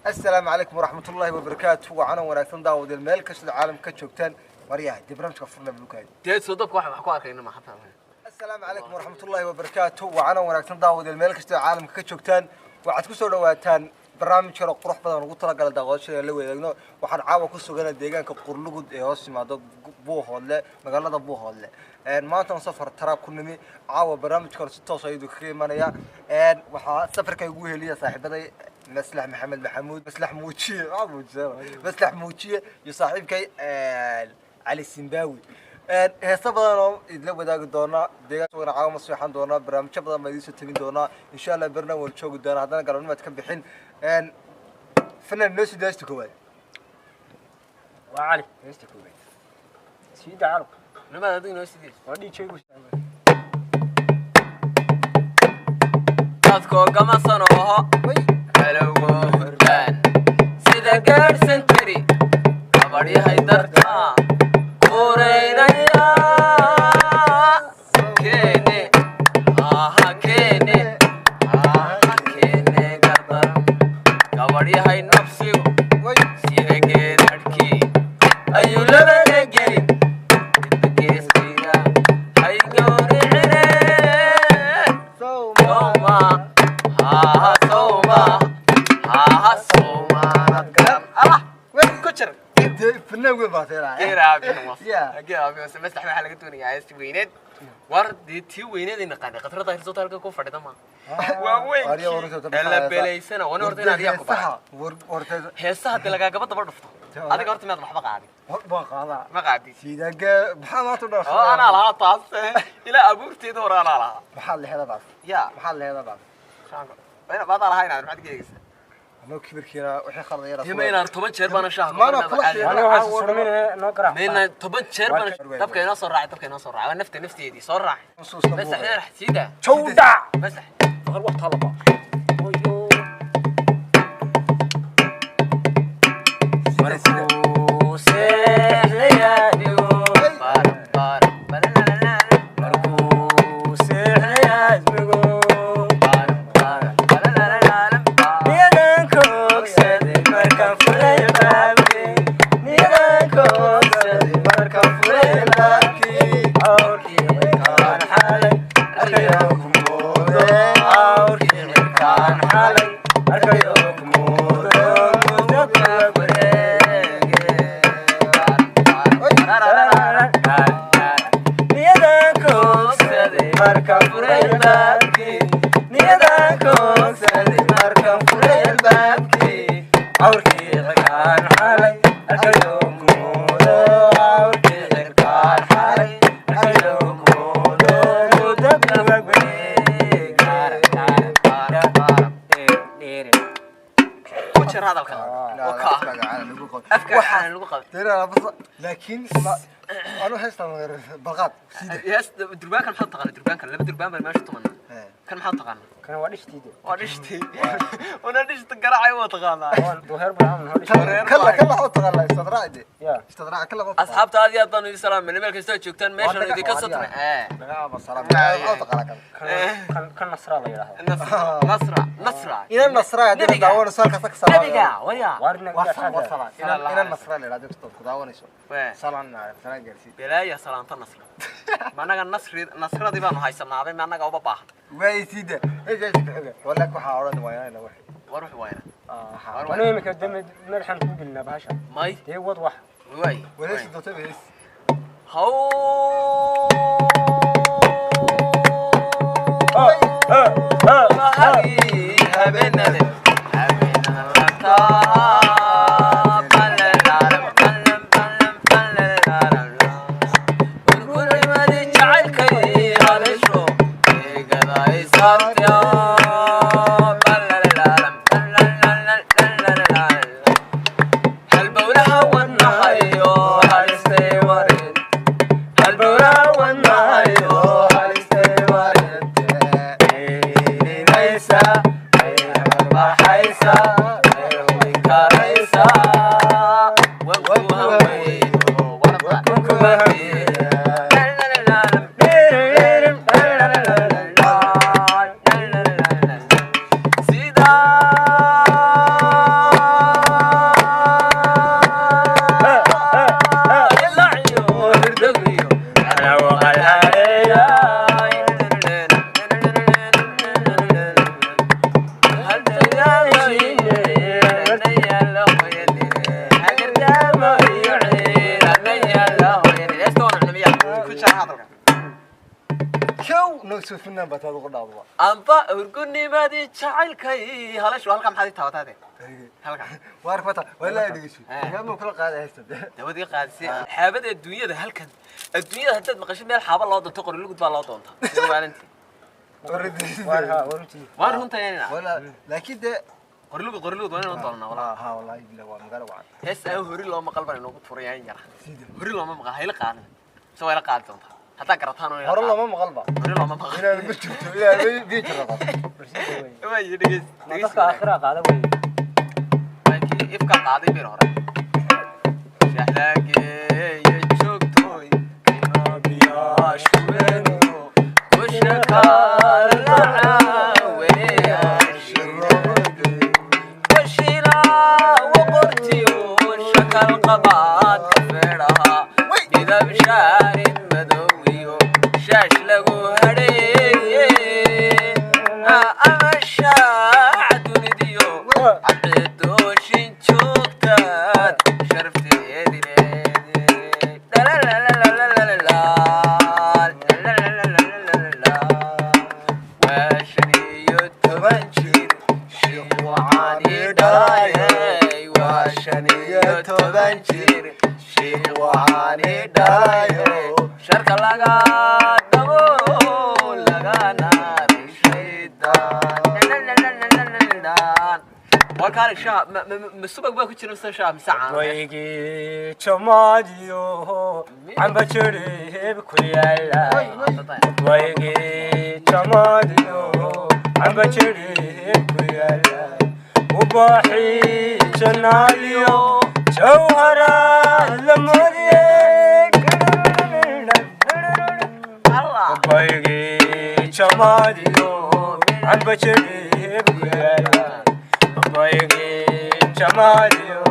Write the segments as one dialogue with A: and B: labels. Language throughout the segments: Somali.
A: Assalaamu calaykum waraxmatullaahi wabarakaatu. Wacanan wanaagsan daawadeel meel kastada caalamka ka joogtaan. Waryahay dee barnaamijka furna bulukaay.
B: Dee soo dabka wax ku arkayna ma xataa.
A: Assalaamu calaykum waraxmatullaahi wabarakaatu. Wacanan wanaagsan daawadeel meel kastada caalamka ka joogtaan. Waxaad ku soo dhawaataan barnaamij yar oo qurux badan ugu talagalay daaqadashada la wadaagno. Waxaan caawa ku suganaa deegaanka Qurlugud ee hoos yimaado Buuhoodle, magaalada Buuhoodle. Maanta aan safar taraab ku nimi. Caawa barnaamijkan si toos ayuu kaga imanaya. Waxaa safarka igu heliya saaxiibaday Maslax Maxamed Maxamuud, Maslax Muujiye, waa muujiye, Maslax Muujiye iyo saaxiibkay Cali Simbaawi. Heesa badan oo idla wadaagi doona deegaan sugan caawa ma seexan doona, barnaamijyo badan baan idiin soo tabin doonaa insha Allah. Barna waan joogi doonaa haddana galabnimaad ka bixin. Fanaan noo sii daasta koowaad.
C: Waa Cali.
A: Heesta koowaad.
C: Sii daa Cali.
B: Nimaad adigu noo sideed.
C: Waa DJ gu.
B: Dadkoo gama sano oho. Halowgo hordaan. Sida gaadhsan tiri. Gabadhyahay dartaa. Kureynaya. Keene. Aha keene. Aha keene gardar. Gabadhyahay nafsigu. Sida geedadhkii. Ayuu labada gelin. Midba geestiga. Hay gowricine. Soma. Ha soma. Ha soma. Allah. Ku jir.
A: Fanaan weyn baa teelaa.
B: Geeraabin. Maslax waxaa laga doonayaa heesti weyneed. War dee tii weyneed ay naqaanay khatrada hirsota halka ku fadhida ma. Waa weyn. La beleysana wana horta inaad yaa ku bara. Heesaha dee lagaagaba daba dhufto. Adiga horta miyaad waxba qaadin?
A: Waan qaadaa.
B: Ma qaadin.
A: Sidaga maxaa maanta u
B: Oo anaa lahaa taas. Ilaa abuurteeda hore anaa lahaa.
A: Maxaad lehedabaas?
B: Yaa.
A: Maxaad lehedabaas?
B: Maadaa lahaa inaad maxaad ka eegaysaa?
A: Anoo kibirkiina wixii khalad yara.
B: Hima inaan 10 jeer baana shaaha ku
A: Maana
B: barnaa
A: kula
B: caadi.
A: sheegay.
C: Aniga waxaan surminaya noo garaac.
B: Meena 10 jeer baana dabka inoo soo raacay, dabka inoo soo raacay. Waa nafta nafteedii soo raacay. Maslax inaad siida.
C: Jawda.
B: Maslax.
C: Faqar waqti laba. Oyo.
B: Markuu seexdayaadigo. Bar bar balalala.
C: Markuu seexdayaadmigo.
B: Bar bar balalala.
C: Niyadan koogsaday markaan furay albaabkii. Niyadan koogsaday markaan furay albaabkii. Awrkii cirkaan xalay arkayo ku moodo. Awrkii cirkaan xalay arkayo ku moodo. Muddo kala wareege. Niyadan koogsaday markaan furay albaabkii. Niyadan koogsaday markaan furay albaabkii. Awrkii cirkaan xalay arkayo ku moodo. Awrkii cirkaan xalay arkayo ku moodo. Muddo kala wareege.
B: Ku jir hadalka. Afka waxaan lagu qabtay.
A: Laakiin anu heestan balqaad sida.
B: Hees durbaankan maxaad taqaanaa? Durbaankan laba durbaan baan meesha tumanaa. Kan maxaad taqaanaa?
C: Kan waa dhishtiide.
B: Waa dhishtii. Una dhishta garaacay waa taqaanaa.
C: Duheer baan noo dhishti.
A: Kalla kalla waxaad taqaanaa istadraacde.
C: Ya.
A: Istadraac kalla.
B: Asxaabta aad iyo aad baan idin salaamay. Meel kastoo aad joogtaan meeshan idinka soo tumay.
A: Magaca salaam. Waxaad taqaanaa kan.
C: Kan kan Nasra la yiraahdo.
B: Nasra Nasra.
A: Inan Nasra hadii daawanayso halkaas ka salaam.
B: Nabiga waya.
C: Waarna
A: Waa salaam. Inan Nasra la yiraahdo kastoo ku daawanayso. Salaan salaan gaarsiin.
B: Belaaya salaanta Nasra. Ma anaga Nasri Nasradii baanu haysanaabay, ma anaga uba baahan.
A: Way sida. Eejaas ku xiga. Walaa waxa oran waayana wax.
B: War wax waayna.
C: Aniga imika dame madaxan ku gelinaa bahasha.
B: May.
C: Dee wad wax.
B: Waay.
A: Walaasha doonta bees.
B: Haw. Habeenade. Habeenada taa. Balalaram balam balam balalaram. Urgurimadii jacaylkay haleesho. Eegada ay saartay. Balalaram balalalalalalalam. Halbowlaha wadnahayo halistay wareed. Halbowlaha wadnahayo halistay wareed. Ayrinaysa, ayrabaxaysa, ayruinkaraysa. Waan ku haweyn, waan ku haweyn. Sida
A: soo finaan baa taadu ku dhaawaa
B: amba urgunimadii jacaylkay halash halka maxaad taabatay halka
A: waar fata wallahi dhigisi yaa kala qaaday haysta
B: dawadii qaadisay xaabada adduunyada halkan adduunyada haddaad maqasho meel xaaba loo doonto Qorlugud baa loo doontaa waalanti waan runtaynaa
A: wala laakiin de
B: Qorlugud waan inoo doonaa
A: walaa ha wallahi bilaa waa magaalo wacan
B: hees aan hori looma qalban inoogu furayaan yara hori looma maqal hayla qaadan soo wayla qaadi doontaa hadaa garataan oo
A: hore looma maqal ba
B: hori looma maqal
A: inaad ma jirto ilaa way jirto
B: way dhigeys
C: dadka aakhira qaada way
B: laakiin ifka qaaday bir hore shahlaagee joogtooy kinabiyaashuweeno
C: waygi jamaadiyo camba jirib ku yaala waygi jamaadiyo camba jirib ku yaala ubaxi janaaliyo jawhara lamadiye waygi jamaadiyo camba jirib ku yaala waygi jamaadiyo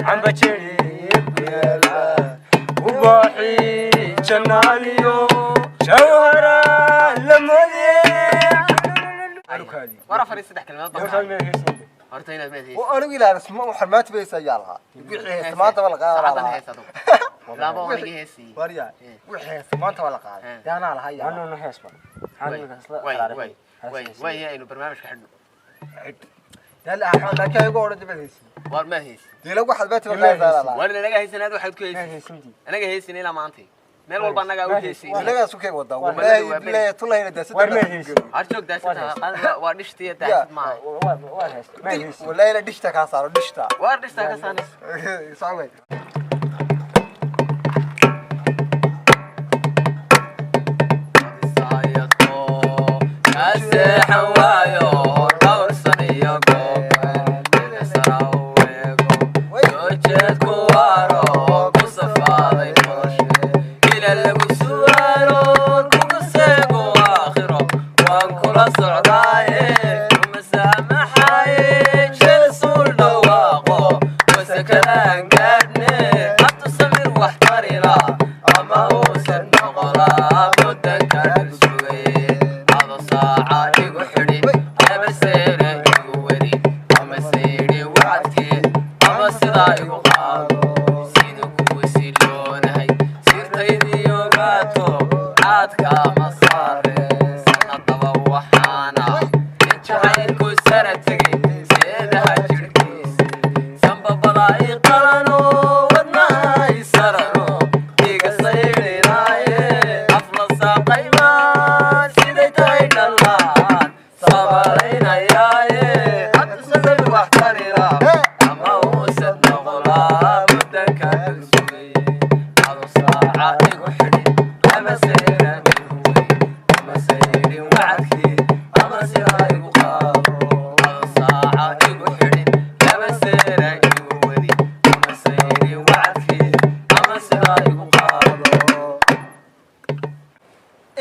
C: camba jirib ku yaala ubaxi janaaliyo jawhara lamadiye
B: wara fariis saddex kelmadood horta inaad meed
A: hayso anigu ilaa isma waxaan maanta baysa yaalha wixii haysta maanta wala qaadaa
B: haysta laba waniga heesi
A: wariya wixii haysta maanta wala qaadaa daana laha yaa
C: anuna hees ba
B: way way way aynu barnaamijka xidhno
A: لا laakiin ayagu oran dibad haysi
B: war ma haysi
A: dee lagu waxaad baati qaadaa
B: war naga haysan aad waxaad ku haysan anaga haysan ilaa maanta meel walba anaga u haysan
A: anaga isku keen wadaa wallahi billahi tulayna daasad
C: war ma haysan
B: har joog daasad waa dhishtii daasad ma
C: waa haysan ma haysan
A: wallahi la dhishta ka saaro dhishta
B: war dhishta ka saanis
A: saway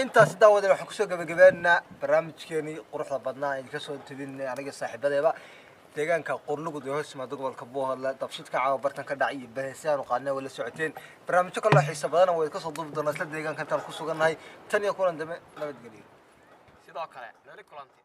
A: Intaas daawadeen waxaan kusoo gabagabeynaa barnaamijkeenii quruxda badnaa ee ka soo tebinay aniga saaxiibadeeba deegaanka Qorlugud ee hoos yimaada gobolka Buuhoodle dabshidka caawa bartan ka dhacay iyo baheesaan qaadnay wala socoteen barnaamijyo kale oo xiiso badan way ka soo duubi doonaa isla deegaanka intaan ku sugannahay tan iyo kulan dambe nabadgelyo
B: sidoo kale nala kulantay.